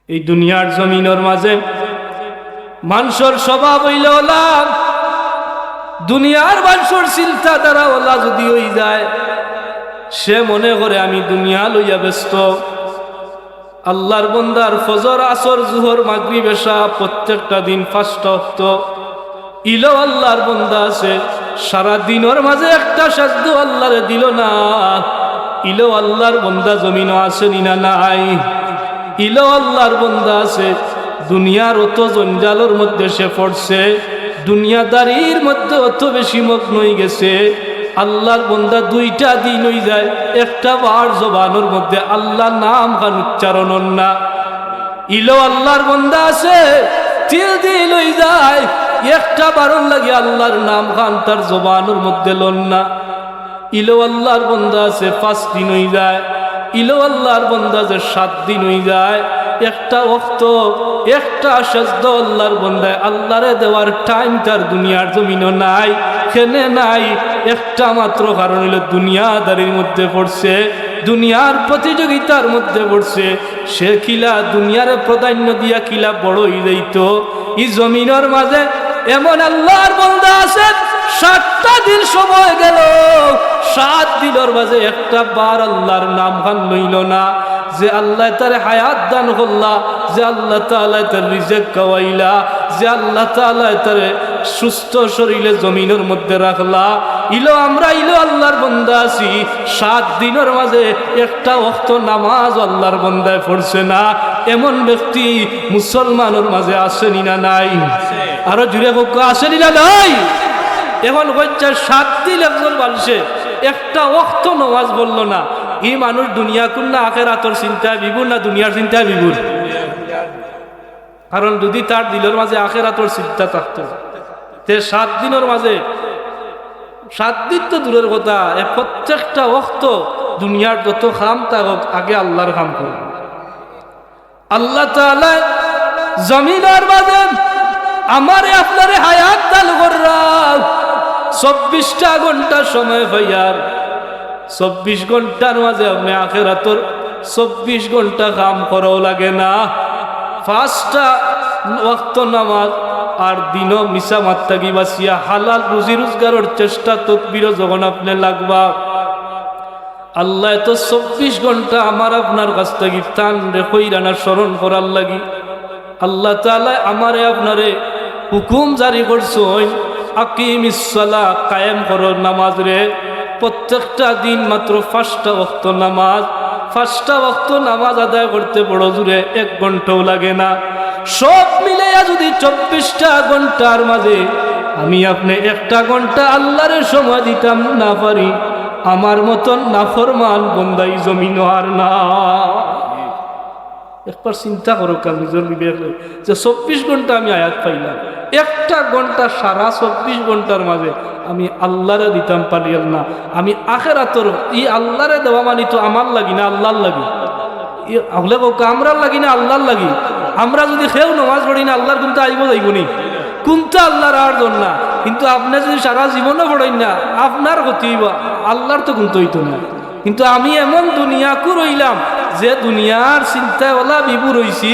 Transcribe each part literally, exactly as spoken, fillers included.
এই দুনিয়ার জমিনর মাঝে মানষর স্বভাব অইলো অলা, দুনিয়ার মানষর চিন্তাধারা অলা যুদি অইযায়, সে মনে করে আমি দুনিয়া লইয়া ব্যস্ত। আল্লার বন্দার ফজর, আসর, জুহর, মাগরিব, এশা প্রত্যেকটা দিন পাঁচটা অক্ত। ইলো আল্লার বন্দা আছে, সারা দিনর মাঝে একটা সেজদা আল্লারে দিলো না। ইলো আল্লার বন্দা জমিনো আছে নি না নাই? ইলো আল্লার বন্দা আছে, দুনিয়ার অত জঞ্জালর মধ্যে সে পড়ছে, দুনিয়াদারির মধ্যে অত বেশি মগ্ন অইগেছে। আল্লার বন্দা দুইটা দিন অইযায়, একটা বার জবানর মধ্যে আল্লার নাম খান উচ্চারণ অর না। ইলো আল্লার বন্দা আছে, তিন দিন অইযায়, একটা বারর লাগি আল্লার নাম খান তার জবানর মধ্যে লর না। ইলো আল্লার বন্দা আছে, পাঁচ দিন অইযায়। ইলো আল্লার বন্দা আছে, সাত দিন অইযায়। একটা অক্ত, একটা সেজদা আল্লার বন্দায় আল্লারে দেওয়ার টাইম তার দুনিয়ার জমিনো নাই, কেনে নাই? একটা মাত্র কারণ অইলো দুনিয়াদারির মধ্যে পড়ছে, দুনিয়ার প্রতিযোগিতার মধ্যে পড়ছে। সে কিলা দুনিয়ারে প্রাধান্য দিয়া কিলা বড় অইযাইতো। ই জমিনর মাঝে এমন আল্লার বন্দা আছে, সাতটা দিন সময় গেল, সাত দিনর মাঝে একটা বার আল্লার নাম খান লইলো না। যে আল্লায় তারে হায়াত দান করলা, যে আল্লাহ তাআলায় তার রিজিক খাওয়াইলা, যে আল্লাহ তাআলায় তারে সুস্থ শরীরে জমিনর মধ্যে রাখলা, ইলো আমরা ইলো আল্লার বন্দা আছি, সাত দিনর মাঝে একটা অক্ত নামাজ আল্লার বন্দায় পড়ছে না, এমন ব্যক্তি মুসলমানর মাঝে আছে নি না নাই? আরো জুরে কউক্কা, আছে নি না নাই? এখন কইছে সাত দিন একজন মানষে একটা অক্ত নামাজ পড়লো না, ই মানুষ দুনিয়াকুর না আখেরাতর চিন্তায় বিভোর না দুনিয়ার চিন্তায় বিভোর? কারণ যুদি তার দিলর মাঝে আখেরাতর চিন্তা থাকতো, তে সাত দিনর মাঝে, সাত দিন তো দূরের কথা, এ প্রত্যেকটা অক্ত দুনিয়ার যত কাম থাকউক, আগে আল্লার কাম করবো। আল্লাহ তাআলায় জমিনর মাঝে আমারে আপনারে হায়াত দান কররা, চব্বিশটা ঘন্টা সময় পাইয়ার, চব্বিশ ঘন্টার মাঝে আপনে আখেরাতর চব্বিশ ঘন্টা কাম করাও লাগে না, পাঁচটা ওয়াক্ত নামাজ আর দিনো মিছা মাত থাকি বাঁচিয়া হালাল রুজি রোজগারর চেষ্টা তদবিরও যখন আপনে লাগবা, আল্লায় তো চব্বিশ ঘন্টা আমার আপনার কাছ থাকি তানরে কইরা না স্মরণ করার লাগি। আল্লাহ তাআলায় আমারে আপনারে হুকুম জারি করছইন, আকিমিস সালাহ, কায়েম করো নামাজরে। প্রত্যেকটা দিন মাত্র পাঁচটা ওয়াক্ত নামাজ, পাঁচটা ওয়াক্ত নামাজ আদায় করতে বড় জোরে এক ঘন্টাও লাগে না। সব মিলাইয়া যুদি চব্বিশটা ঘন্টার মাঝে আমি আপনে একটা ঘন্টা আল্লারে সময় দিতাম না পারি, আমার মতন নাফরমান বন্দা ই জমিনো আর না। একবার চিন্তা করউক্কা নিজর বিবেকে, যে চব্বিশ ঘন্টা আমি হায়াত পাইলাম, একটা ঘন্টা সারা চব্বিশ ঘন্টার মাঝে আমি আল্লারে দিতাম পারিয়ার না। আমি আখেরাতর ই আল্লারে দেওয়া মানি তো আমার লাগি না আল্লার লাগি? ই আউলে কউক্কা, আমরার লাগি না আল্লার লাগি? আমরা যুদি কেউ নামাজ পড়ি না, আল্লার কুন্তা আইবো যাইবো নি? কুন্তা আল্লার আর দর না। কিন্তু আপনে যুদি সারা জীবনও পড়ইন না, আপনার ক্ষতি অইবো, আল্লার তো কুন্তা অইতো না। কিন্তু আমি এমন দুনিয়াকুর অইলাম, যে দুনিয়ার চিন্তায় অলা বিভোর অইছি,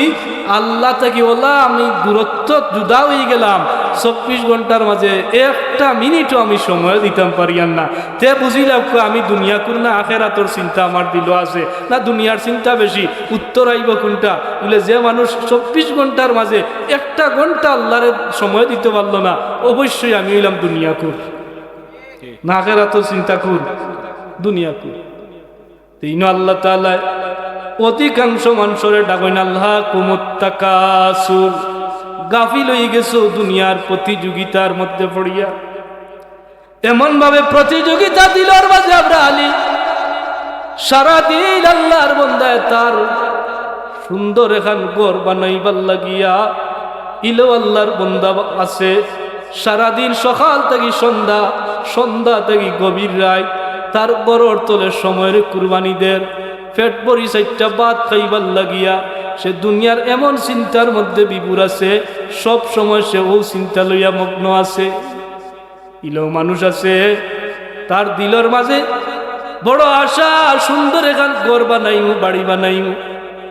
আল্লা থাকি অলা আমি দূরত্ব জুদা অইগেলাম। চব্বিশ ঘন্টার মাঝে একটা মিনিটও আমি সময় দিতাম পারিয়ার না। তে বুঝিলাউক্কা আমি দুনিয়াকুর না আখেরাতর চিন্তা আমার দিলো আছে, না দুনিয়ার চিন্তা বেশি, উত্তর আইবো কুনটা? বুলে, যে মানুষ চব্বিশ ঘন্টার মাঝে একটা ঘন্টা আল্লারে সময় দিতো পারলো না, অবশ্যই আমি অইলাম দুনিয়াকুর। না আখেরাতর চিন্তাকুর, দুনিয়াকুর। তে ইনো আল্লা তাআলায় অধিকাংশ মানষরে ডাকইন, আলহাকুমুত তাকাসুর, গাফিল অইগেছো দুনিয়ার প্রতিযোগিতার মধ্যে পড়িয়া। এমন ভাবে প্রতিযোগিতা দিলর মাঝে আমরা আলি, সারাদিন আল্লার বন্দায় তার সুন্দর এখান ঘর বানাইবার লাগিয়া ইলো আল্লার বন্দা আছে, সারাদিন সকাল থাকি সন্ধ্যা, সন্ধ্যা থাকি গভীর রাইত, তার ঘরর তলে সময়রে কুরবানি দের, পেট ভরি চাইরটা ভাত খাইবার লাগিয়া। সে দুনিয়ার এমন চিন্তার মধ্যে বিভোর আছে, সব সময় সে অউ চিন্তা লইয়া মগ্ন আছে। ইলো মানুষ আছে, তার দিলর মাঝে বড় আশা, সুন্দর এখান ঘর বানাইমু, বাড়ি বানাইমু।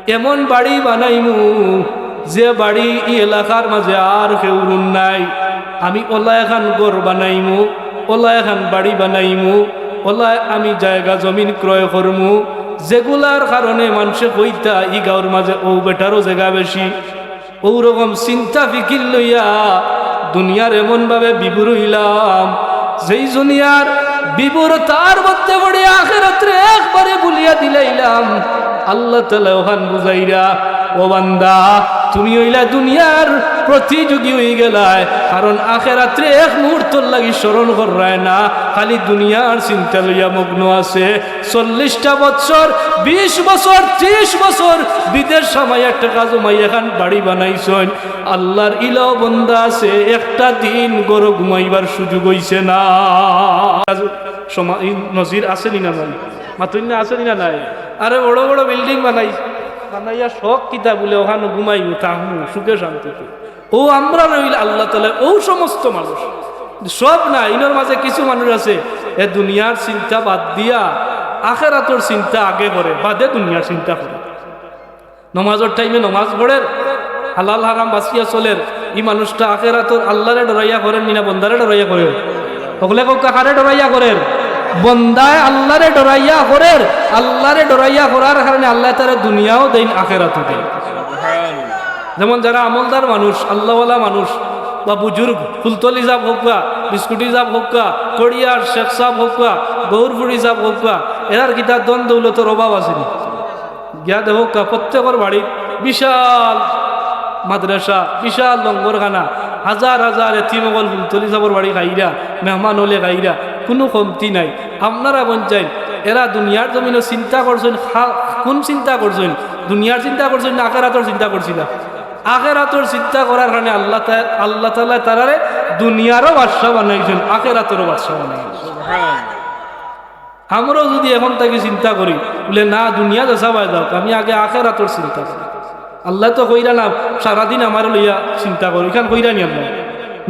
এমন বাড়ি বানাইমু, যে বাড়ি ই এলাকার মাঝে আর কেউরুর নাই। আমি অলা এখান ঘর বানাইমু, অলা এখান বাড়ি বানাইমু, অলা আমি জাগা জমিন ক্রয় করমু, যেগুলার কারণে মানষে কইতা ই গাঁওর মাঝে অউ বেটারও জাগা বেশি। অউ রকম চিন্তা ফিকির লইয়া দুনিয়ার এমন ভাবে বিভোর অইলাম, যেই দুনিয়ার বিভোর তার মধ্যে পড়িয়া আখেরাতরে একবারে ভুলিয়া দিলাইলাম। আল্লাহ তাআলায় অখান বুঝাইরা, "ও বান্দা, তুমি অইলা দুনিয়ার প্রতিযোগী অইগেলায়, কারণ আখেরাতরে এক মুহূর্তর লাগি স্মরণ কররায় না, খালি দুনিয়ার চিন্তা লইয়া মগ্ন আছে।" চল্লিশটা বৎসর, বিশ বছর, ত্রিশ বছর বিদেশ হামাইয়া টেকা জমাইয়া এখান বাড়ি বানাইছইন। আল্লাহর ইলাও বন্দা আছে, একটা দিন ঘরো ঘুমাইবার সুযোগ অইছে না। সমা-, ই নজির আছে নি না নাই? মাতইন না, আছে নি না নাই? আরে বড় বড় বিল্ডিং বানাই, বানাইয়া শখ কিতা বুলে অখানো ঘুমাইমু, থাকমু সুখে শান্তিতে। অউ আমরা রইল আল্লাহ তাআলায় অউ সমস্ত মানুষ, সব না, ইনোর মাঝে কিছু মানুষ আছে, এ দুনিয়ার চিন্তা বাদ দিয়া আখেরাতর চিন্তা আগে করে, বাদে দুনিয়ার চিন্তা করে। নমাজর টাইমে নমাজ পড়ের, হালাল হারাম বাছিয়া চলের, ই মানুষটা আখেরাতর আল্লাহরে ডরাইয়া করের নি না বন্দারে ডরাইয়া করের? হকলে কউক্কা, কারে ডরাইয়া করের? বন্দায় আল্লাহরে ডরাইয়া করের। আল্লাহরে ডরাইয়া করার কারণে আল্লায় তারে দুনিয়াও দেইন, আখেরাতও দেইন। যেমন যারা আমলদার মানুষ, আল্লাহওয়ালা মানুষ, বা বুজুর্গ, ফুলতলি সাব হউক্কা, বিস্কুটি সাব হউক্কা, কড়িয়ার শেখ সাব হউক্কা, গৌরপুরি সাব হউক্কা, এরার কিতা ধন দৌলতর অভাব আছে নি? গিয়া দেখউক্কা, প্রত্যেকর বাড়িত বিশাল মাদ্রাসা, বিশাল লঙ্গরখানা, হাজার হাজার এতিম অকল ফুলতলি সাবর বাড়ি খাইরা, মেহমান অকলে খাইরা, কুনু কমতি নাই। আপনারা বনছইন, এরা দুনিয়ার জমিনো চিন্তা করছইন, খা-, কুন চিন্তা করছইন? দুনিয়ার চিন্তা করছইন না আখেরাতর চিন্তা করছিলা? আখেরাতর চিন্তা করার কারণে আল্লাহ তা-, আল্লাহ তাআলায় তারারে দুনিয়ারও বাদশা বানাইছইন, আখেরাতরও বাদশা বানাইছইন। আমরাও যুদি এখন থাকি চিন্তা করি, বুলে, "না, দুনিয়া যেছা বায় যাউক, আমি আগে আখেরাতর চিন্তা করি।" আল্লায় তো কইরা না, "সারাদিন আমারে লইয়া চিন্তা করো", ইখান কইরা নি আল্লায়?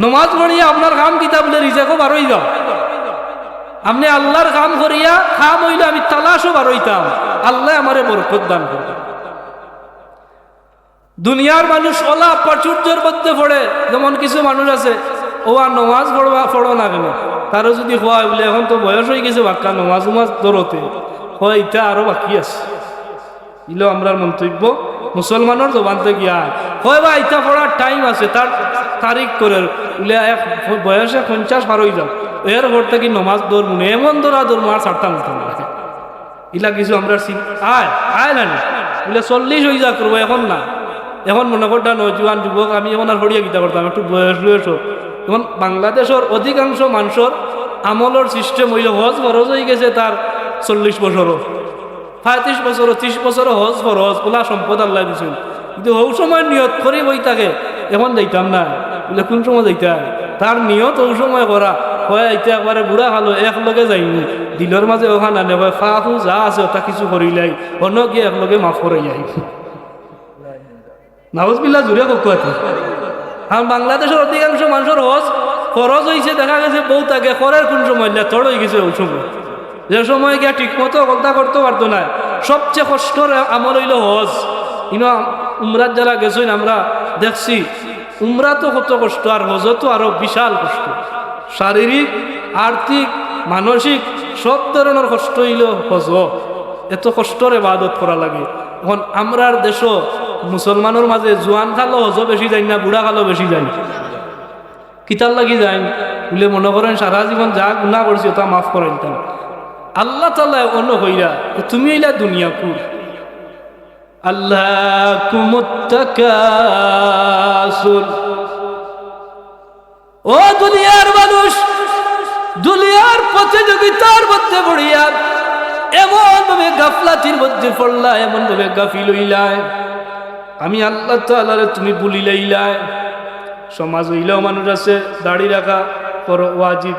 নমাজ পড়িয়া আপনার কাম কিতা? বুলে, "রিজেকও বারই যাও।" আপনে আল্লাহর কাম করিয়া, কাম অইলে আমি তালাশও বারইতাম, আল্লায় আমারে বরকত দান করবা। দুনিয়ার মানুষ অলা প্রাচুর্যর মধ্যে পড়ে, যেমন কিছু মানুষ আছে, "ও আর নমাজ পড়বা, পড়ো না কেনে?" তারও যুদি কওয়া অয় বুলে, "এখন তো বয়স অইগেছে বাক্কা, নমাজ উমাজ ধরতে," কয়, "ইতা আরো বাকি আছে।" ইলো আমরার মন্তব্য, মুসলমানর জবান থাকি আয়। কয়, "বা ইতা পড়ার টাইম আছে।" তার তারিখ করের, বুলে, "এক বয়সে পঞ্চাশ পার অই যাও, এর পর থাকি নমাজ ধরমু না, এমন ধরা ধরমু আর ছাড়তাম না।" ইলা কিছু আমরার চিন-, আয়, আয় না নি? বুলে, "চল্লিশ অই যাউক রে বা, এখন না।" এখন মনো কররা নওজোয়ান যুবক, আমি এখন আর পড়িয়া কিতা করতাম, একটু বয়স বয়স অউক। এখন বাংলাদেশর অধিকাংশ মানষর আমলর সিস্টেম অইলো, হজ ফরজ অইগেছে তার চল্লিশ বছরও, পঁয়ত্রিশ বছরও, ত্রিশ বছরও হজ ফরজ, অলা সম্পদ আল্লায় দিছইন। কিন্তু হউ সময় নিয়ত করি বই থাকে, "এখন যাইতাম না।" বুলে, "কুন সময় যাইতায়?" তার নিয়ত হউ সময় করা, কয়, "ইতা একবারে বুড়া কালো, একলগে যাইমু।" দিলর মাঝে অখান আনে, কয়, "ফাফু যা আছে, অতা কিছু করিলাই, অনো গিয়া একলগে মাফ করাই আইমু।" নাউজুবিল্লাহ, জুরে কউক্কা। কারণ বাংলাদেশর অধিকাংশ মানষর হজ ফরজ অইছে, দেখা গেছে বউত আগে, করের কুন সময়, লেতড় অইগেছে অউ সময়। যে সময় গিয়া ঠিকমতো হকলতা করতো পারতো নায়। সবচে কষ্টর আমল অইলো হজ। ইনো উমরাত যারা গেছইন, আমরা দেখছি, উমরাত কত কষ্ট, আর হজো তো আরো বিশাল কষ্ট। শারীরিক, আর্থিক, মানসিক সব ধরনর কষ্ট অইলো হজো। এত কষ্টর ইবাদত করা লাগে। এখন আমরার দেশো মুসলমানর মাঝে জুয়ান কালো হজো বেশি যাইন না বুড়া কালো বেশি যাইন? কিতার লাগি যাইন? বুলে মনো করইন সারা জীবন যা গুনা করছি অতা মাফ করাইতাম। আল্লাহ তাআলায় অনো কইরা, "তুমি অইলা দুনিয়াকুর।" আল্লাহকুমুত তাকাসুর। ও দুনিয়ার মানুষ, দুনিয়ার প্রতিযোগিতার মধ্যে পড়িয়া এমন ভাবে গাফলাতির মধ্যে পড়লা, এমন ভাবে গাফিল অইলায়, আমি আল্লাহ তাআলারে তুমি ভুলিলাইলায়। সমাজ অইলেও মানুষ আছে দাড়ি রাখা বড় ওয়াজিব,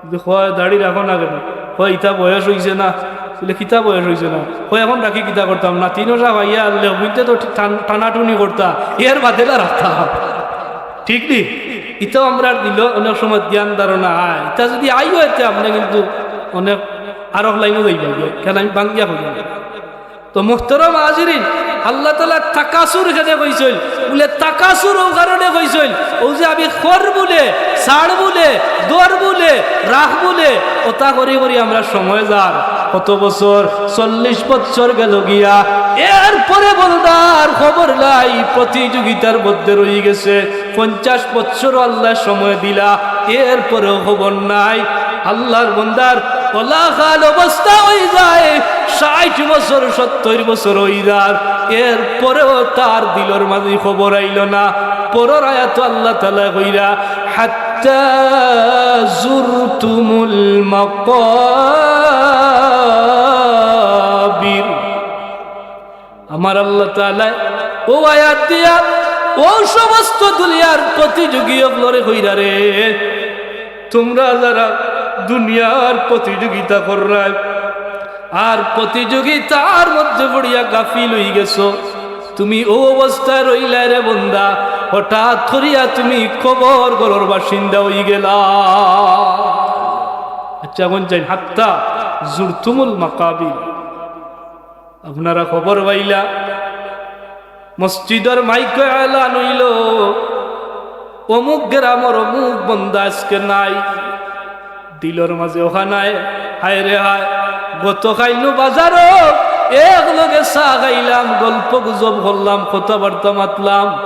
যদি কয়, "দাড়ি রাখো না কেনে?" কয়, "ইতা বয়স অইছে না।" বুলে, "কিতা বয়স অইছে না?" কয়, "এখন রাখি কিতা করতাম? নাতিন অতা পাইয়া আনলে, অগুইন্তে তো টান-, টানাটুনি করতা, এর বাদে না রাখতাম।" ঠিক নি? ইতাও আমরার দিলো অনেক সময় ধ্যান ধারণা আয়। ইতা যদি আইও এতে আপনে কিন্তু অনেক আরক লাইনও যাইবা গিয়া, কেন আমি বাঙ্গিয়া কইলাম। তো মোহতরম হাজিরিন, আল্লাহ তাআলা তাকাসুর কেনে কইছইন? বুলে তাকাসুর অউ কারণে কইছইন, অউ যে আমি খর বুলে, ছাড় বুলে, দর বুলে, রাখ বুলে, অতা করি করি আমরার সময় যার। কত বছর? চল্লিশ বছর গেল গিয়া। এরপরে বন্দার খবর নাই, প্রতিযোগিতার মধ্যে রইগেছে। পঞ্চাশ বছরও আল্লায় সময় দিলা, এরপরেও খবর নাই। আল্লার বন্দার অলাখান অবস্থা অইযায়, ষাইট বছর, সত্তইর বছর অইযার, এরপরেও তার দিলর মাঝে খবর আইলো না। পরর আয়াতো আল্লাহ তাআলায় কইরা, "হাত্তা যুরতুমুল মাকাবির।" আমার আল্লাহ তাআলায় অউ আয়াত দিয়া অউ সমস্ত দুনিয়ার প্রতিযোগী অকলরে কইরা, রে, তুমরা যারা দুনিয়ার প্রতিযোগিতা কররায় আর প্রতিযোগিতার মধ্যে পড়িয়া গাফিল অইগেছো, তুমি অউ অবস্থায় রইলায় রে বন্দা, হঠাৎ করিয়া তুমি কবর ঘরর বাসিন্দা অইগেলা। আচ্ছা, অখন যাইন, হাত্তা যুরতুমুল মাকাবির। আপনারা খবর পাইলা, মসজিদর মাইকো এলান অইলো, অমুক গ্রামর অমুক বন্দা আজকে নাই। দিলর মাঝে অখান আয়, হায় রে হায়, গত কাইল নু বাজারো একলগে চা খাইলাম, গল্প গুজব করলাম, কথাবার্তা মাতলাম।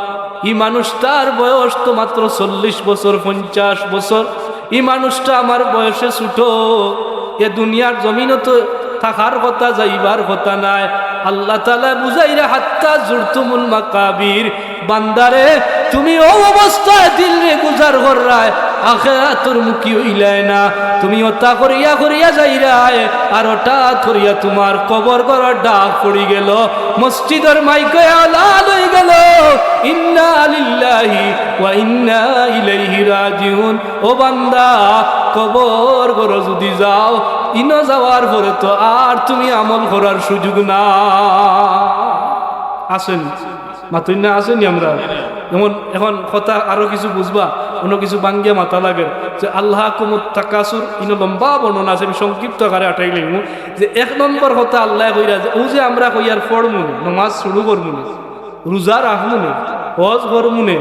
ই মানুষটার বয়স তো মাত্র চল্লিশ বছর, পঞ্চাশ বছর। ই মানুষটা আমার বয়সে ছুটো, এ দুনিয়ার জমিনো তো থাকার কথা, যাইবার কথা নায়। আল্লাহ তাআলায় বুঝাইরা, হাত্তা যুরতুমুল মাকাবির, বান্দারে, তুমি অউ অবস্থায় দিলরে গুজার কররায়, আখেরাতর মুখী অইলায় না। তুমি অতা করিয়া করিয়া যাইরায়, আর হঠাৎ করিয়া তুমার কবর ঘরর ডাক পড়ি গেলো, মসজিদর মাইকো এলান অইগেলো, ইন্না লিল্লাহি ওয়া ইন্না ইলাইহি রাজিউন। ও বান্দা, কবর ঘরো যুদি যাও, ইনো যাওয়ার পরে তো আর তুমি আমল করার সুযোগ না। আছেনি? মাতইন না, আছেনি আমরা? যেমন অখন কথা আরো কিছু বুঝবা, অন্য কিছু ভাঙ্গিয়া মাতা লাগে যে আলহাকুমুত তাকাসুর, ইনো লম্বা বর্ণনা আছে, আমি সংক্ষিপ্ত আকারে আটাই লইমু। যে এক নম্বর কথা আল্লায় কইরা যে অউ যে আমরা কইয়ার পড়মুনে, নমাজ শুরু করমুনে, রোজা রাখমুনে, হজ করমুনে,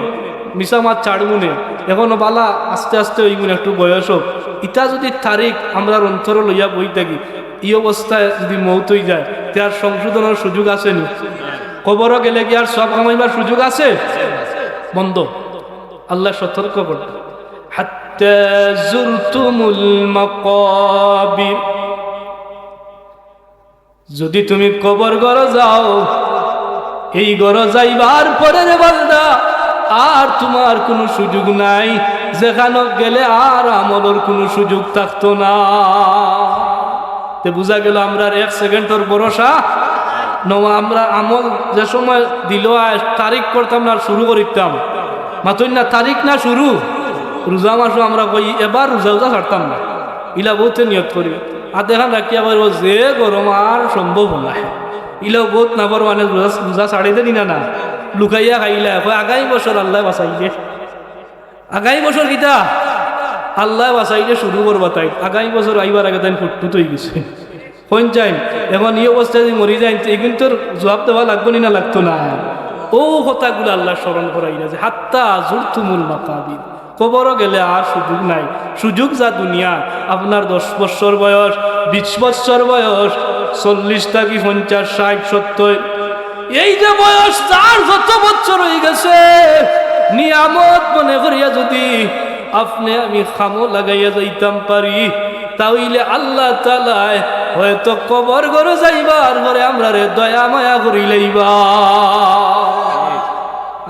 মিছা মাত ছাড়মুনে, অখনো বালা আস্তে আস্তে অইমুনে, একটু বয়স অউক। ইতা যুদি তারিখ আমরার অন্তরো লইয়া বই থাকি, ই অবস্থায় যুদি মউত অইযায়, তে আর সংশোধনর সুযোগ আছেনি? কবরো গেলে কি আর সওয়াব কামাইবার সুযোগ আছে? বন্ধ। আল্লায় সতর্ক করইন, হাত্তা যুরতুমুল মাকাবির। যুদি তুমি কবর ঘরো যাও, এই ঘরো যাইবার পরে রে বান্দা, আর তুমার কুনু সুযোগ নাই, যেখানো গেলে আর আমলর কুনু সুযোগ থাকতো না। তে বুঝা গেলো আমরার এক সেকেন্ডর ভরসা নওয়া। আমরা আমল যে সময় দিল আয়, তারিখ করতাম না, শুরু করিতাম। মাতইন না, তারিখ না শুরু। রোজা মাসো আমরা কই, এবার রোজা রোজা ছাড়তাম না, ইলা বউতে নিয়ত করি। আর দেখান রাখিয়া কইব, যে গরম আর সম্ভব নায়। ইলাও বউত নাফরমানে রোজা, রোজা ছাড়ি দেনি না, না। লুকাইয়া খাইলা, কয়, আগামী বছর আল্লায় বাঁচাইলে। আগামী বছর কিতা? আল্লায় বাঁচাইলে শুরু করবা তাইন। আগামী বছর আইবার আগে তাইন ফুটফুট অইগেছে। কইন যাইন, অখন ই অবস্থায় যুদি মরি যাইন, তে ইগুইন্তর জুয়াব দেওয়া লাগবো নি না লাগতো না? অউ কথাগুলা আল্লায় স্মরণ করাইরা যে, হাত্তা যুরতুমুল মাকাবির। কবরো গেলে আর সুযোগ নাই। সুযোগ যা দুনিয়া, আপনার দশ বছর বয়স, বিশ বছর বয়স, চল্লিশ থাকি পঞ্চাশ, ষাইট, সত্তইর, এই যে বয়স, যার যত বছর অইগেছে, নিয়ামত মনে করিয়া যুদি আপনে আমি কামো লাগাইয়া যাইতাম পারি, তা অইলে আল্লাহ তাআলায় হয়তো কবর ঘরো যাইবার পরে আমরারে দয়া মায়া করিলাইবা।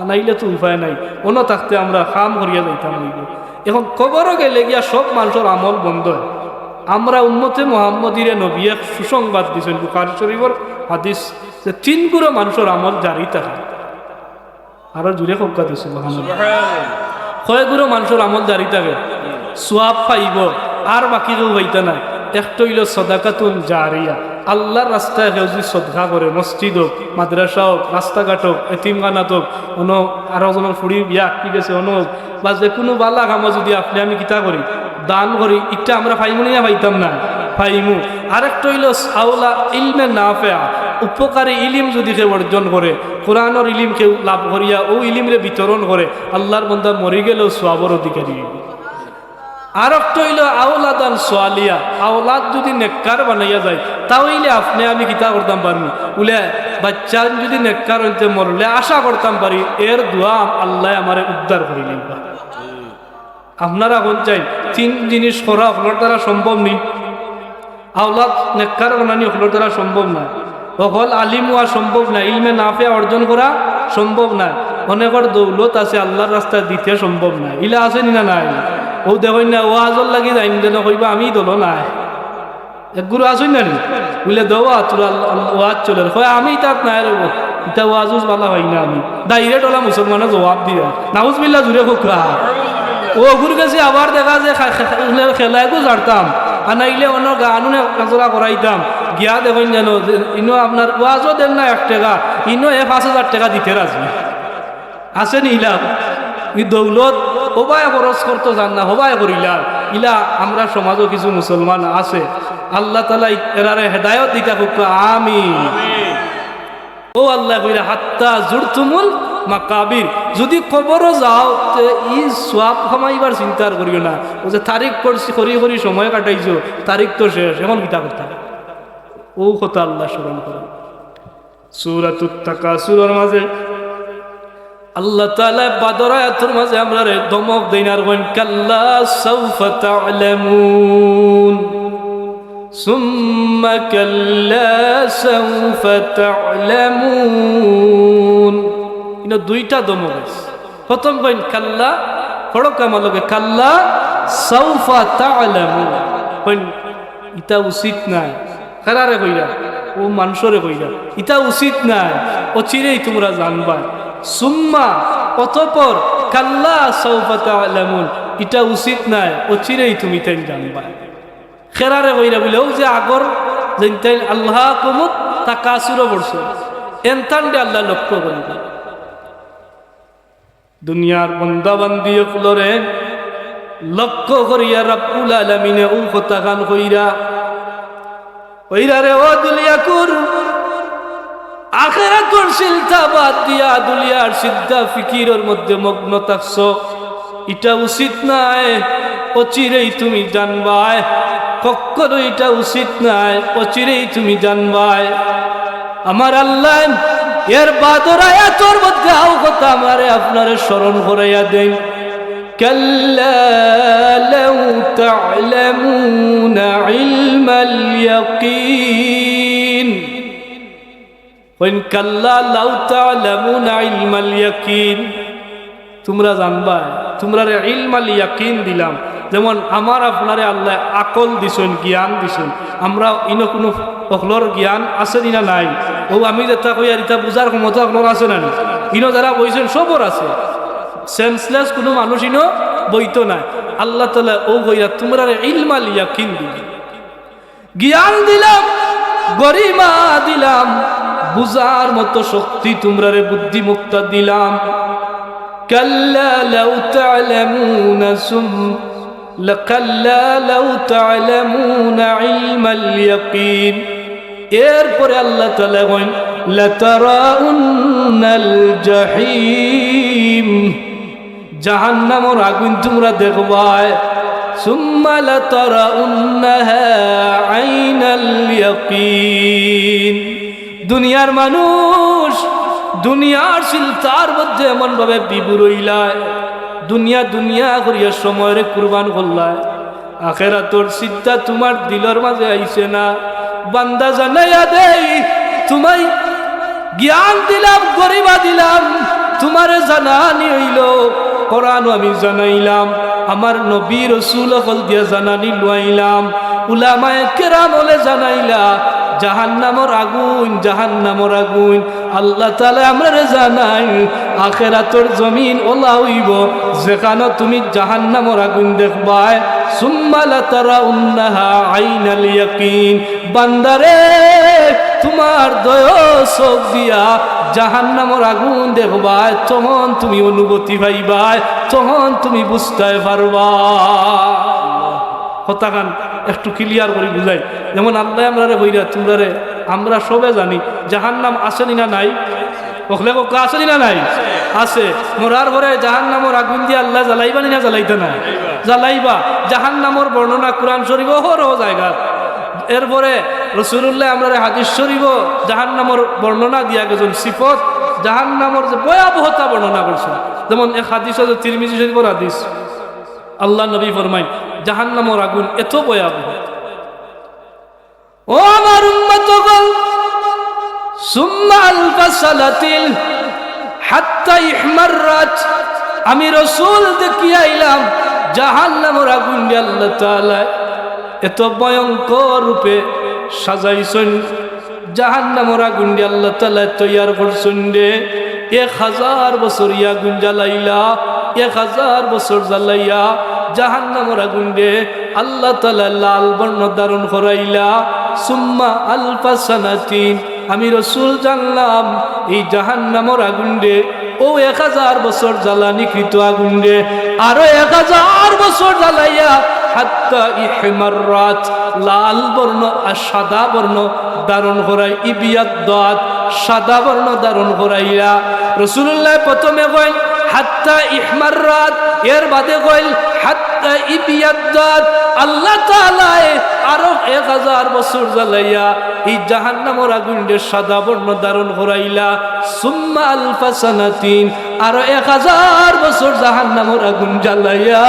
আর নাইলে তো উপায় নাই, অনো থাকতে আমরা কাম করিয়া যাইতাম অইবো। অখন কবরো গেলে গিয়া সব মানষর আমল বন্ধ অয়। আমরা উম্মতে মুহাম্মদীরে নবীয়ে সুসংবাদ দিছইন, বুখারী শরীফর হাদিস, যে তিন গুরু মানষর আমল জারি থাকে। আরো জুরে কউক্কা দে সুবহানাল্লাহ। কয় গুরু মানষর আমল জারি থাকে, সওয়াব পাইবো, আর বাকি কেউ পাইতা নায়। একটা অইলো সদাকাতুন জারিয়া, আল্লার রাস্তায় কেউ যুদি সদকা করে, মসজিদ অউক, মাদ্রাসা অউক, রাস্তাঘাট অউক, এতিমখানাত অউক, অনো আরো জনর ফুড়ির বিয়া আটকি গেছে, অনো অউক, বা যেকুনু বালা কামো যুদি আপনে আমি কিতা করি, দান করি, ইটা আমরা পাইমু নি না পাইতাম না? পাইমু। আরেকটা অইলো আওলা ইলমে নাফেয়া, উপকারী ইলিম যুদি কেউ অর্জন করে, কোরআনর ইলিম কেউ লাভ করিয়া অউ ইলিমরে বিতরণ করে, আল্লার বন্দা মরি গেলেও সওয়াবর অধিকারী অইবো। আর একটা অইলো আওলাদান সালিহা, আওলাদ যুদি নেককার বানাইয়া যায়, তা অইলে আপনে আমি কিতা করতাম পারি? বুলে, বাচ্চা যুদি নেককার অইন তে মরলে আশা করতাম পারি, এর দোয়া আল্লায় আমারে উদ্ধার করি লইবা। আপনারা কইন চাইন, তিন জিনিস করা অকলর দ্বারা সম্ভব নি? আওলাদ নেককার বানানি অকলর দ্বারা সম্ভব নায়। অকল আলিম অওয়া সম্ভব নায়, ইলমে নাফেয়া অর্জন করা সম্ভব নায়। অনেকর দৌলত আছে, আল্লার রাস্তায় দিতে সম্ভব নায়। ইলা আছে নি না নাই? অউ দেখইন না, ওয়াজর লাগি যাইন যেন কইবা, "আমি দলো নাই।" এক গুরু আছইন না নি? বুলে, "দেওয়া তোরা আল-, আল-, ওয়াজ চলের।" কয়, "আমি তাত নাই রে বা, ইতা ওয়াজ উজ বালা পাই না আমি।" Direct অলা মুসলমানে জবাব দিয়া। নাউজুবিল্লাহ, জুরে কউক্কা। অউ অগুর গেছে আবার দেখা যায় খে-, খে-, খে-, খেলা এগু ছাড়তাম, আর নাইলে অন্য গান উনে কাজরা করাইতাম। গিয়া দেখইন যেন যে ইনো আপনার ওয়াজও দেন না এক টেকা, ইনো এ পাঁচ হাজার টেকা দিতে রাজি। আছে নি ইলা? ই দৌলত হবায় খরচ করতো জান না, হবায় করিলা। ইলা আমরা সমাজও কিছু মুসলমান আছে। আল্লাহ তাআলা এরারে হেদায়ত দিতা কউক্কা, আমিন। অউ আল্লায় কইরা, "হাত্তা জুরতুমুল মাকাবির।" যুদি কবরো যাও, তে ই সওয়াব কামাইবার চিন্তা আর করিও না। অউ যে তারিখ করছি, করি করি সময় কাটাইছো, তারিখ তো শেষ, এখন কিতা করতা? অউ কথা আল্লায় স্মরণ করো। সূরাতুত তাকাসুরর মাঝে আল্লাহ তাআলায় বাদর আয়াতর মাঝে আমরারে ধমক দেইন আর কইন, "কাল্লা সাউফা তা'লামুন, সুম্মা কাল্লা সাউফা তা'লামুন।" ইনো দুইটা ধমক আছে। প্রথম কইন, "কাল্লা", পড়উক্কা আমার লগে, "কাল্লা সাউফা তা'লামুন।" কইন, ইটা উচিত নায়। কারারে কইরা? অউ মানষরে কইরা। ইটা উচিত নায়, অচিরেই তুমরা জানবায়। সুম্মা, অতঃপর, কাল্লা সাউফা তা'লামুন, ইটা উচিত নায়, অচিরেই তুমি তাইন জানবায়। কারারে কইরা বুলে, অউ যে আগর যেইন তাইন আলহাকুমুত তাকাসুরো পড়ছইন, এনতানরে আল্লায় লক্ষ্য করিবা। দুনিয়ার বান্দা বান্দি অকলরে লক্ষ্য করিয়া রাব্বুল আলামিনে অউ কথাখান কইরা, কইরা রে ও দুলিয়াকুর, আখেরাতর চিন্তা বাদ দিয়া দুনিয়ার চিন্তা ফিকিরর মধ্যে মগ্ন থাকছো, ইটা উচিত নায়, অচিরেই তুমি জানবায়। কখনো ইটা উচিত নায়, অচিরেই তুমি জানবায়। আমার আল্লায় এর বাদর আয়াতর মধ্যে আউ কথা আমারে আপনারে স্মরণ করাইয়া দেইন। কাল্লা লাউ তা'লামুনা ইলমাল ইয়াকিন। কইন, কাল্লা লাউ তা'লামুনা ইলমাল ইয়াকিন। তুমরা জানবায়, তুমরারে ইলমাল ইয়াকিন দিলাম। যেমন আমার আপনারে আল্লায় আকল দিছইন, জ্ঞান দিছইন। আমরা ইনো কুনু অকলর জ্ঞান আছে নি না নাই? অউ আমি যেটা কইয়ার ইটা বুঝার ক্ষমতা অকলর আছে না নি? ইনো যারা বইছইন সবর আছে। Senseless কুনু মানুষ ইনো বইতো নায়। আল্লাহ তাআলায় অউ কইরা তুমরারে ইলমাল ইয়াকিন দিলাম। জ্ঞান দিলাম, গরিমা দিলাম, বুঝার মতো শক্তি তুমরারে বুদ্ধিমত্তা দিলাম। কাল্লা লাউ তা'লামুনা সুম-, লা-, কাল্লা লাউ তা'লামুনা ইলমাল ইয়াকিন। এরপরে আল্লাহ তাআলায় কইন, লাতারাউন্নাল জাহিম। জাহান্নামর আগুইন তুমরা দেখবায়। সুম্মা লাতারাউন্নাহা আইনাল ইয়াকিন। দুনিয়ার মানুষ দুনিয়ার চিন্তার মধ্যে এমনভাবে বিভোর অইলায়, দুনিয়া দুনিয়া করিয়া সময়রে কুরবান করলায়। আখেরাতর চিন্তা তুমার দিলর মাঝে আইছে না। বান্দা জানাইয়া দেই, তুমারে জ্ঞান দিলাম, গরিমা দিলাম, তুমারে জানানি অইলো, কোরআনো আমি জানাইলাম, আমার নবী রসুল অকল দিয়া জানানি লওয়াইলাম, উলামায়ে কেরাম অকলে জানাইলা, জাহান্নামর আগুইন, জাহান্নামর আগুইন। আল্লাহ তাআলায় আমরারে জানাইন, আখেরাতর জমিন অলা অইবো, যেখানো তুমি জাহান্নামর আগুইন দেখবায়। সুম্মা লাতারাউন্নাহা আইনাল ইয়াকিন। বান্দারে, তুমার দুইও চউখ দিয়া জাহান্নামর আগুইন দেখবায়, তখন তুমি অনুভূতি পাইবায়, তখন তুমি বুঝতায় পারবায়। কথাখান একটু clear করি বুঝাই। যেমন আল্লায় আমরারে কইরা, তুমরারে আমরা সবে জানি জাহান্নাম আছে নি না নাই? অকলে কউক্কা, আছে নি না নাই? আছে। মরার পরে জাহান্নামর আগুন দিয়া আল্লায় জ্বালাইবা নি না জ্বালাইতা নায়? জ্বালাইবা। জাহান্নামর বর্ণনা কুরআন শরীফো অহরহ জাগাত। এরপরে রাসুলুল্লায় আমরারে হাদিস শরীফো জাহান্নামর বর্ণনা দিয়া গেছইন, সিফত, জাহান্নামর যে ভয়াবহতা বর্ণনা করছইন। যেমন এক হাদিস আছে তিরমিজি শরীফর হাদিস, আল্লার নবী ফরমাইন, জাহান্নামর আগুন এত ভয়াবহ। ও আমার উম্মত অকল, সুম্মা আলফা সানাতিন হাত্তা ইহমাররাত, আমি রাসুল দেখিয়া আইলাম জাহান্নামর আগুনরে আল্লাহ তাআলায় এত ভয়ঙ্কর রূপে সাজাইছইন, জাহান্নামর আগুনরে আল্লাহ তাআলায় তৈয়ার করছইন রে। এক হাজার বছর ই আগুন জ্বালাইলা, এক হাজার বছর জ্বালাইয়া জাহান্নামর আগুনরে আল্লাহ তাআলায় লাল বর্ণ ধারণ করাইলা। সুম্মা আলফা সানাতিন, আমি রাসুল জানলাম ই জাহান্নামর আগুনরে, অউ এক হাজার বছর জ্বালানিকৃত আগুনরে, আরো এক হাজার বছর জ্বালাইয়া হাত্তা ইহমাররাত, লাল বর্ণ আর সাদা বর্ণ ধারণ করাই, ইবিয়াদ্দাত, সাদা বর্ণ ধারণ করাইলা। রাসুলুল্লায় প্রথমে কইল হাত্তা ইহমাররাত, এর বাদে কইল হাত্তা ইবিয়াদ্দাত। আল্লাহ তাআলায় আরো এক হাজার বছর জ্বালাইয়া ই জাহান্নামর আগুনরে সাদা বর্ণ ধারণ করাইলা। সুম্মা আলফা সানাতিন, আরো এক হাজার বছর জাহান্নামর আগুন জ্বালাইয়া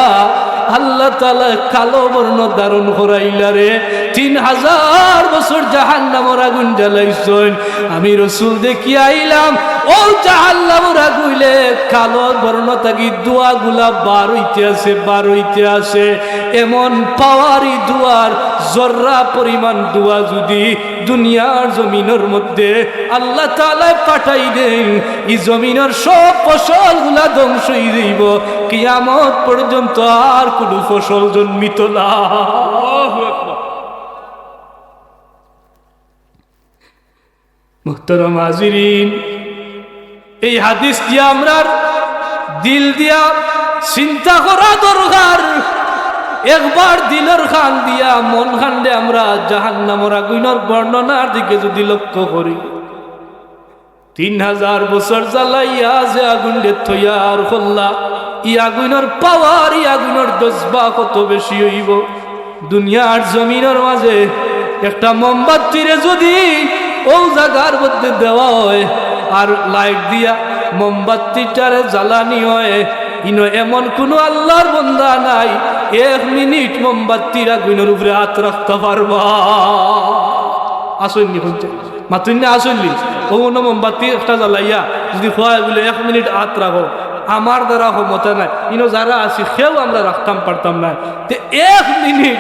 আল্লাহ তাআলায় কালো বর্ণ ধারণ করাইলা রে। তিন হাজার বছর জাহান্নামর আগুন জ্বালাইছইন। আমি রাসুল দেখিয়া আইলাম, অউ জাহান্নামর আগুনে কালো বর্ণ থাকি ধুয়াগুলা বার অইতে আছে, বার অইতে আছে। এমন পাওয়ারি ধুয়ার, জর্রা পরিমাণ ধুয়া যুদি দুনিয়ার জমিনর মধ্যে আল্লাহ তাআলায় পাঠাই দেইন, ই জমিনর সব ফসলগুলা ধ্বংস অইযাইবো, কিয়ামত পর্যন্ত আর কুনু ফসল জন্মিতো না। আল্লাহু আকবার। মুহতারাম হাজিরিন, এই হাদিস দিয়া আমরার দিল দিয়া চিন্তা করা দরকার। একবার দিলর কান দিয়া মন কানরে আমরা জাহান্নামর আগুনর বর্ণনার দিকে যুদি লক্ষ্য করি, তিন হাজার বছর জ্বালাইয়া যে আগুনরে তৈয়ার করলা, ই আগুনর পাওয়ার, ই আগুনর জজবা কত বেশি অইবো। দুনিয়ার জমিনর মাঝে একটা মোমবাতিরে যুদি অউ জাগার মধ্যে দেওয়া অয় আর লাইট দিয়া মোমবাতিটারে জ্বালানি অয়, ইনো এমন কুনু আল্লার বন্দা নাই এক মিনিট মোমবাতির আগুনর উপরে আত রাখতা পারবা। আছইন নি হুনছইন? মাতইন না আছইন নি? অউ অনো মোমবাতি একটা জ্বালাইয়া যুদি কয় বুলে এক মিনিট আত রাখো, আমার দ্বারা ক্ষমতা নাই, ইনো যারা আছি কেউ আমরা রাখতাম পারতাম নায়। তে এক মিনিট,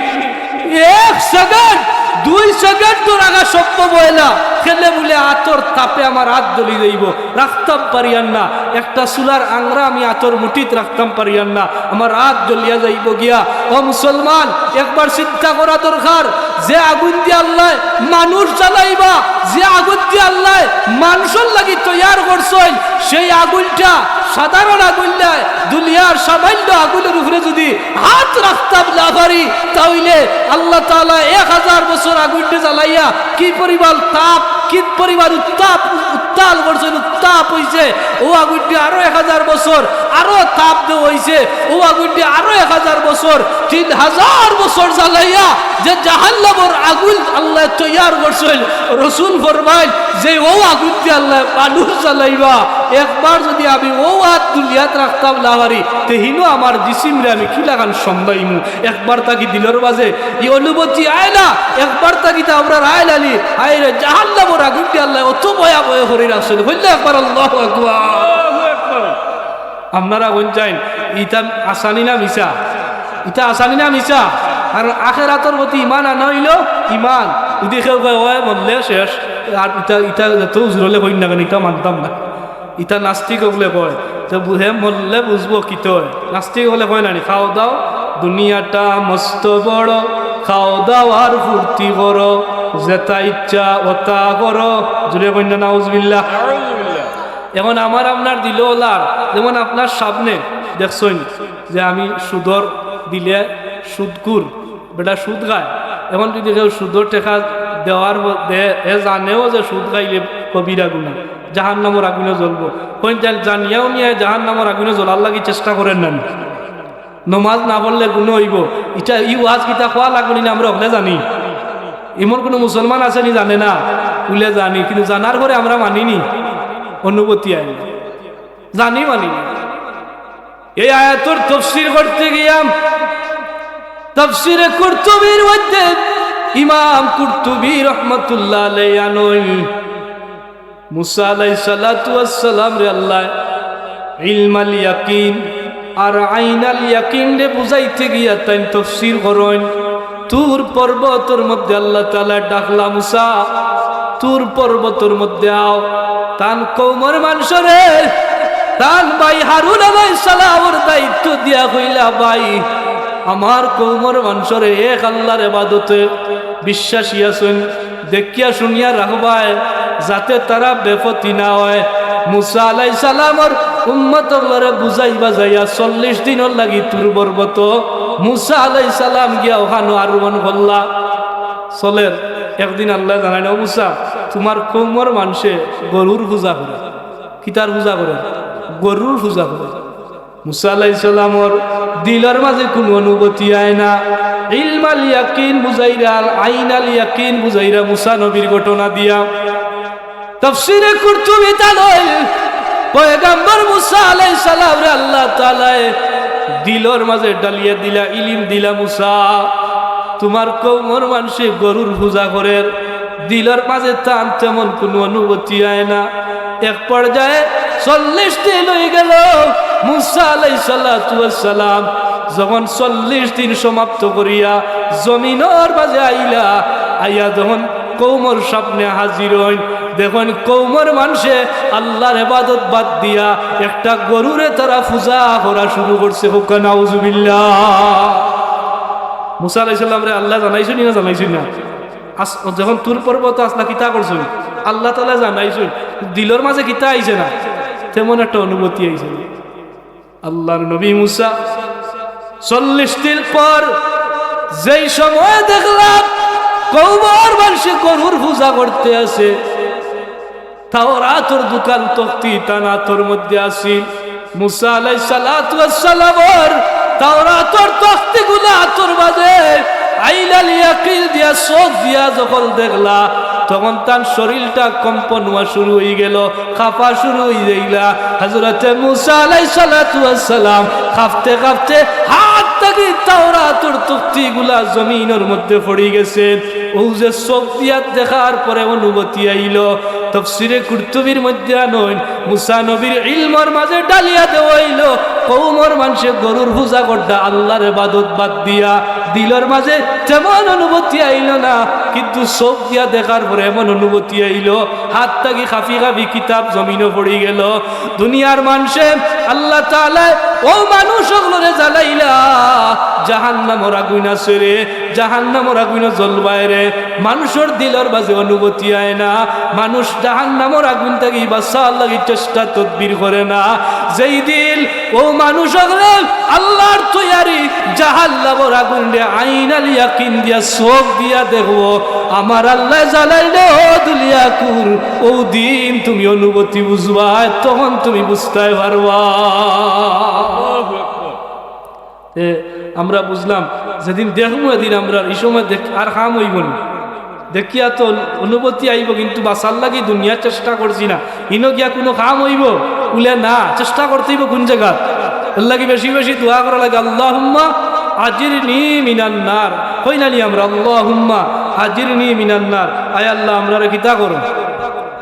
এক সেকেন্ড, দুই সেকেন্ড তো রাখা সম্ভব অয় না। কেনে বুলে আতর তাপে আমার আত জ্বলি যাইবো, রাখতাম পারিয়ার না। একটা চুলার আংরা আমি আতর মুঠিত রাখতাম পারিয়ার না, আমার আত জ্বলিয়া যাইবো গিয়া। ও মুসলমান, একবার চিন্তা করা দরকার, যে আগুন দিয়া আল্লায় মানুষ জ্বালাইবা, যে আগুন দিয়া আল্লায় মানষর লাগি তৈয়ার করছইন, সেই আগুনটা সাধারণ আগুন নায়। দুনিয়ার সামান্য আগুনর উপরে যুদি আত রাখতাম না পারি, তা অইলে আল্লাহ তাআলায় এক হাজার বছর আগুনরে জ্বালাইয়া কি পরিমাণ তাপ, কি পরিমাণ উত্তাপ, উত্তাল করছইন, উত্তাপ অইছে, অউ আগুনরে আরো এক হাজার বছর আরো তাপ দেওয়া অইছে, অউ আগুনরে আরো এক হাজার বছর, তিন হাজার বছর জ্বালাইয়া যে জাহান্নামর আগুন আল্লায় তৈয়ার করছইন, রাসুল ফরমাইন যে অউ আগুন দিয়া আল্লায় মানুষ জ্বালাইবা, একবার যুদি আমি অউ আত দুনিয়াত রাখতাম না পারি, তে হিনো আমার জিসিমরে আমি কিলাখান সামলাইমু? একবার থাকি দিলর মাঝে ই অনুভূতি আয় না, একবার থাকি তা আমরার আয় না নি, আয় রে, জাহান্নামর আগুন দিয়া আল্লায় অত ভয়াবহ করি রাখছইন। কইলা একবার আল্লাহু আকবার। আপনারা কইন চাইন, ইতা হাছা নি না মিছা? ইতা হাছা নি না মিছা? আর আখেরাতর প্রতি ইমান আনা অইলো ইমান। যুদি কেউ কয়, "অয় মরলে শেষ," আর ইতা, ইতা যত হুজুর অকলে কইন না কেনে, ইতা মানতাম না। ইতা নাস্তিক অকলে কয়, তে বু-, হে মরলে বুঝবো কিতা অয়। নাস্তিক অকলে কয় না নি, "খাও দাও, দুনিয়াটা মস্ত বড়, খাও দাও আর ফুর্তি করো, যেতা ইচ্ছা অতা করো।" জুরে কইন না, নাউজুবিল্লাহ। এখন আমার আপনার দিলো অলার, যেমন আপনার সামনে দেখছইন যে আমি সুদর দিলে সুদখুর, বেটা সুদ খায়। এখন যুদি কেউ সুদর টেকা দেওয়ার মধ্যে এ জানেও যে সুদ খাইলে কবিরা গুনাহ, জাহান্নামর আগুনে জ্বলবো। কইন জান-, জানিয়াও নিয়া জাহান্নামর আগুনে জ্বলার লাগি চেষ্টা করের না নি? নমাজ না পড়লে গুনাহ অইবো। ইটা, ই ওয়াজ কিতা কওয়া লাগবো নি না, আমরা হকলে জানি। এমন কুনু মুসলমান আছে নি জানে না? বুলে জানি, কিন্তু জানার পরে আমরা মানি নি, অনুভূতি আয় না। জানি মানি না। এই আয়াতর তফসির করতে গিয়া তফসিরে কুরতুবির মধ্যে ইমাম কুরতুবী রহমতুল্লাহ আলাইহি আনইন, মুসা আলাইহিস সালাতু ওয়াস সালামরে আল্লায় ইলমাল ইয়াকিন আর আইনাল ইয়াকিনরে বুঝাইতে গিয়া তাইন তফসির করইন, তুর পর্বতর মধ্যে আল্লাহ তাআলায় ডাকলা, "মুসা, তুর পর্বতর মধ্যে আও।" তান কওমর মানষরে তান ভাই হারুন আলাইহিস সালামর দায়িত্ব দিয়া কইলা, "ভাই, আমার কওমর মানষরে এক আল্লাহর ইবাদতে বিশ্বাসী আছইন, দেখিয়া শুনিয়া রাখবায়, যাতে তারা বেপথি না অয়।" মুসা আলাইহিস সালামর উম্মত অকলরে বুঝাই বাজাইয়া চল্লিশ দিনর লাগি তুর পর্বত মুসা আলাইহিস সালাম গিয়া অখানো আরোহণ করলা। চলের, একদিন আল্লায় জানাইন, "ও মুসা, তুমার কওমর মানষে গরুর পূজা করে।" কিতার পূজা করে? গরুর পূজা করে। মুসা আলাইহিস সালামর দিলর মাঝে কুনু অনুভূতি আয় না। ইলমাল ইয়াকিন বুঝাইরা, আইনাল ইয়াকিন বুঝাইরা মুসা নবীর ঘটনা দিয়া। তফসিরে কুরতুবীত আনইন, পয়গাম্বর মুসা আলাইহিস সালামরে আল্লাহ তাআলায় দিলর মাঝে ডালিয়া দিলা, ইলিম দিলা, "মুসা, তুমার কওমর মানষে গরুর পূজা করের।" দিলর মাঝে তান তেমন কুনু অনুভূতি আয় না। এক পর্যায়ে চল্লিশ দিন অইগেলো, মুসা আলাইহিস সালাতু ওয়াস সালাম যখন চল্লিশ দিন সমাপ্ত করিয়া জমিনর মাঝে আইলা, আইয়া যখন কওমর সামনে হাজির অইন, দেখইন কওমর মানষে আল্লাহর ইবাদত বাদ দিয়া একটা গরুরে তারা পূজা করা শুরু করছে। কউক্কা নাউজুবিল্লাহ। মুসা আলাইহিস সালামরে আল্লায় জানাইছইন না জানাইছইন না? আস-, যখন তুর পর্বত আছলা কিতা করছইন? আল্লাহ তাআলায় জানাইছইন, দিলর মাঝে কিতা আইছে না? তেমন একটা অনুভূতি আইছে না। আল্লাহর নবী মুসা চল্লিশ দিন পর যেই সময় দেখলা কওমর মানষে গরুর পূজা করতে আছে, তাওরাতর দুখান তখতি তান আতর মধ্যে আছিল। মুসা আলাইহিস সালাতু ওয়াস সালামর তাওরাতর তখতিগুলা আতর মাঝে আইনাল ইয়াকিন দিয়া চউখ দিয়া যখন দেখলা, তখন তান শরীরটা কম্পন অওয়া শুরু অইগেলো, কাঁপা শুরু অইযাইলা। হযরতে মুসা আলাইহিস সালাতু ওয়াস সালাম কাঁপতে কাঁপতে হাত থাকি তাওরাতর তখতিগুলা জমিনর মধ্যে পড়ি গেছে। অউ যে চউখ দিয়া দেখার পরে অনুভূতি আইলো, তফসিরে কুরতুবীর মধ্যে আনইন, মুসা নবীর ইলমর মাঝে ডালিয়া দেওয়া অইলো, কওমর মানষে গরুর পূজা কররা, আল্লাহর ইবাদত বাদ দিয়া। দিলর মাঝে তেমন অনুভূতি আইলো না, কিন্তু চউখ দিয়া দেখার পরে এমন অনুভূতি আইলো, হাত থাকি কাঁপি কাঁপি কিতাব জমিনো পড়ি গেলো। দুনিয়ার মানষে আল্লাহ তাআলায় অউ মানুষ অকলরে জানাইলা, জাহান্নামর আগুইন আছে রে, জাহান্নামর আগুইনো জ্বলবায় রে। মানুষর দিলর মাঝে অনুভূতি আয় না, মানুষ জাহান্নামর আগুইন থাকি বাঁচার লাগি চেষ্টা তদবির করে না। যেই দিন অউ মানুষ অকলে আল্লাহর তৈয়ারি জাহান্নামর আগুইনরে আইনাল ইয়াকিন দিয়া চউখ দিয়া দেখবো, আমার আল্লায় জানাইলে, "ও দুলিয়াকুর, অউ দিন তুমি অনুভূতি বুঝবায়, তখন তুমি বুঝতায় পারবায়।" তে আমরা বুঝলাম, যেদিন দেখমু এদিন আমরা, ই সময় দেখ-, আর কাম অইবো না। দেখিয়া তো অনুভূতি আইবো, কিন্তু বাঁচার লাগি দুনিয়াত চেষ্টা করছি না, ইনো গিয়া কুনু কাম অইবো? বুলে না, চেষ্টা করতে অইবো কুন জাগাত? এর লাগি বেশি বেশি দোয়া করা লাগে, "আল্লাহুম্মা আজিরনি মিনান নার।" কই না নি আমরা, "আল্লাহুম্মা আজিরনি মিনান নার।" আয় আল্লাহ, আমরারে কিতা করো?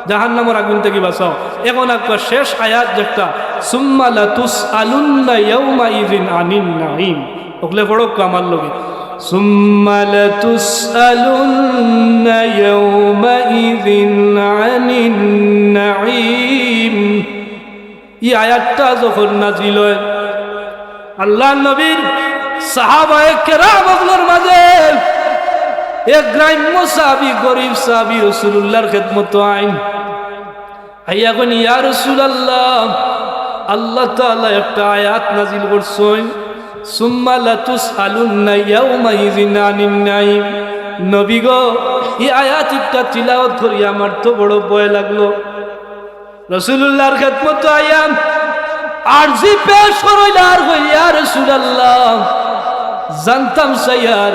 জাহান্নামর আগুইন থাকি বাঁচাও। এখন একবার শেষ আয়াত যেটা, "সুম্মা লাতুসআলুন্না ইয়াউমাইযিন আনিন নাঈম।" অকলে পড়উক্কা আমার লগে, "সুম্মা লাতুসআলুন্না ইয়াউমাইযিন আনিন নাঈম।" ই আয়াতটা যখন নাজিল অয়, আল্লাহর নবীর সাহাবায়ে কেরাম অকলর মাঝে এক গ্রাম্য সাহাবী, গরিব সাহাবী রাসূলুল্লাহর খেদমতো আইন। আইয়া কইন, "ইয়া রাসূলুল্লাহ, আল্লাহ তাআলা একটা আয়াত নাজিল করছইন, সুম্মা লাতুসআলুন্না ইয়াউমাইযিন আনিন নাঈম।" নবী গো, ই আয়াত একটা তিলাওয়াত করি আমার তো বড় ভয় লাগলো। রাসূলুল্লাহর খেদমতো আইয়া আরজি পেশ করইলা আর কইলা, "ইয়া রাসূলুল্লাহ, জানতাম চাইয়ার,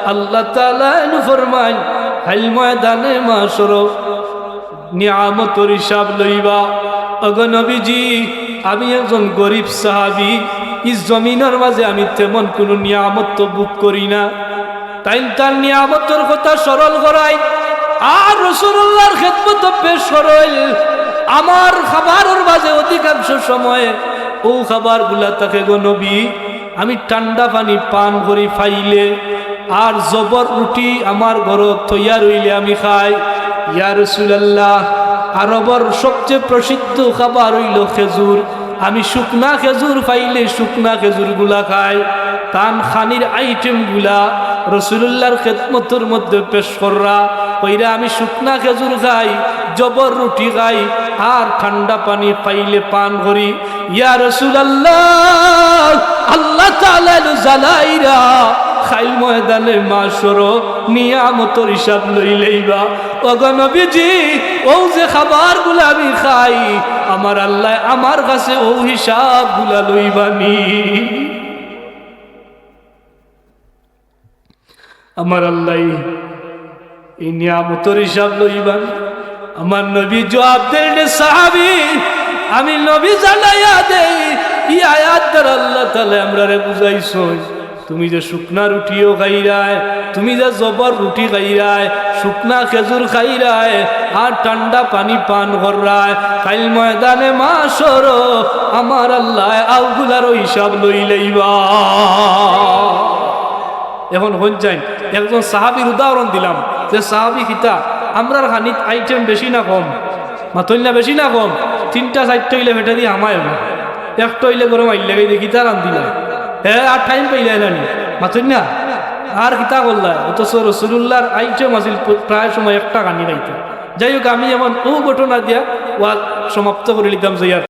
আল্লাহ তাআলায় নু ফরমাইন, কাইল ময়দানে মাশরো নিয়ামতর হিসাব লইবা।" ওগো নবীজি, আমি একজন গরিব সাহাবী, ই জমিনর মাঝে আমি তেমন কুনু নিয়ামত তো ভোগ করি না। তাইন তান নিয়ামতর কথা স্মরণ করাইন, আর রাসূলুল্লাহর খেদমতো পেশ করইন। আমার খাবারর মাঝে অধিকাংশ সময় অউ খাবারগুলা থাকে গো নবী, আমি ঠান্ডা পানি পান করি পাইলে, আর জবর রুটি আমার ঘরো তৈয়ার অইলে আমি খাই। ইয়া রাসূলুল্লাহ, আরবর সবচেয়ে প্রসিদ্ধ খাবার অইলো খেজুর। আমি শুকনা খেজুর পাইলে শুকনা খেজুরগুলা খাই। তান খানির আইটেমগুলা রাসূলুল্লাহর খেদমতর মধ্যে পেশ কররা, কইরা, "আমি শুকনা খেজুর খাই, জবর রুটি খাই, আর ঠান্ডা পানি পাইলে পান করি।" ইয়া রাসূলুল্লাহ, আল্লাহ তাআলায় নু জানাইরা, কাইল ময়দানে মাশরো নিয়ামতর হিসাব লইলাইবা। ওগো নবীজি, অউ যে খাবারগুলা আমি খাই, আমার আল্লায় আমার কাছে অউ হিসাবগুলা লইবা নি। আমার আল্লায় ই নিয়ামতর হিসাব লইবা নি। আমার নবী জবাব দেইন, "রে সাহাবী, আমি নবী জানাইয়া দেই, ই আয়াত দ্বারা আল্লাহ তাআলায় আমরারে বুঝাইছইন।" তুমি যে শুকনা রুটিও খাইরায়, তুমি যে জবর রুটি খাইরায়, শুকনা খেজুর খাইরায়, আর ঠান্ডা পানি পান কররায়, কাইল ময়দানে মাশরো আমার আল্লায় অউগুলারও হিসাব লইলাইবা। এখন হুনছইন, একজন সাহাবীর উদাহরণ দিলাম, যে সাহাবী কিতা, আমরার খানিত আইটেম বেশি না কম? মাতইন না, বেশি না কম? তিনটা চাইরটা অইলে পেটেদি হামায় না, একটা অইলে গরম আইল লাগাই দেখি তার আন দিলা। হে আর টাইম পাইলা না নি, মাতইন না। আর কিতা করলা? অথচ রাসূলুল্লাহর আইটেম আছিল প-, প্রায় সময় একটা খানি খাইতা। যাই হোক, আমি এখন অউ ঘটনা দিয়া ওয়াজ সমাপ্ত করিলিতাম যাইয়ার।